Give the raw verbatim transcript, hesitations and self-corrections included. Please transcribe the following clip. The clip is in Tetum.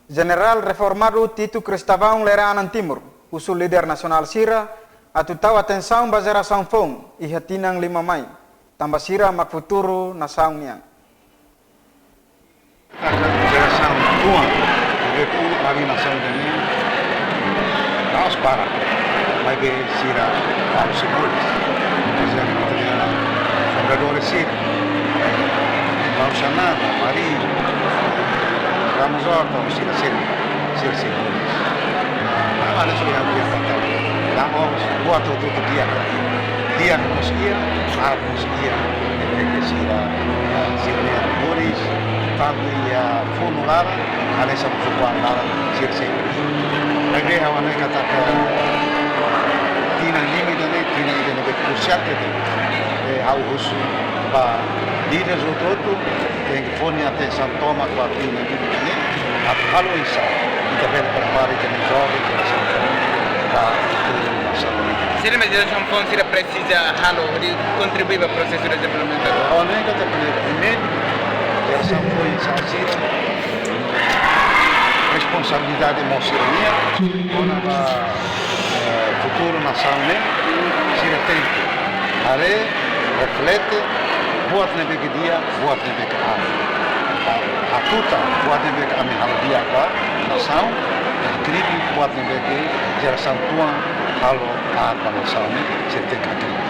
Jenerál reformadu Tito Cristóvão Lera Anan Timur husu líder nasionál sira atu tau atensaun ba jerasaun foun iha tinan lima mai, tanba sira mak futuru nasaun nian. Jerasaun tuan, ne'ebé uluk ami nasaun ida-ne'e, la'ós barak, maibé sira la'o simulis. Por ezemplu, ita-nia fundadores sira, Mau Xanana, Mari, Ramos Horta, sira sira, sira simulis. Agora, só yang dia kata, la'ós buat hotu-hotu di'ak. Di'ak mós iha, aat mós iha, ne'ebé ke sira, eh, sira-nia moris, tantu iha funu laran, hanesan mós ukun laran, sira simulis. Maibé ha'u hanoin katak tinan lima ida-ne'e, tinan ida ne'ebé krusiál tebes. Eh, ha'u husu ba líderes hotu-hotu, tenke fó nia atensaun tomak ba tinan lima ida-ne'e, atu halo oinsá ita bele prepara ita-nia joven jerasaun ba futuru nasaun nian. Sira-nia jerasaun foun sira presiza halo hodi kontribui ba prosesu dezenvolvimentu. Ha'u hanoin katak primeiru, jerasaun foun sira-nia responsabilidade mós sira-nian, kona-ba, eh, futuru nasaun ne'e, sira tenke haree, reflete, buat ne'ebé ke di'ak, buat ne'ebé ke aat. Hatutan buat ne'ebé ke ami halo di'ak ba nasaun, hakribi buat ne'ebé ke jerasaun tuan halo aat ba nasaun ne'e, sira tenke hakribi.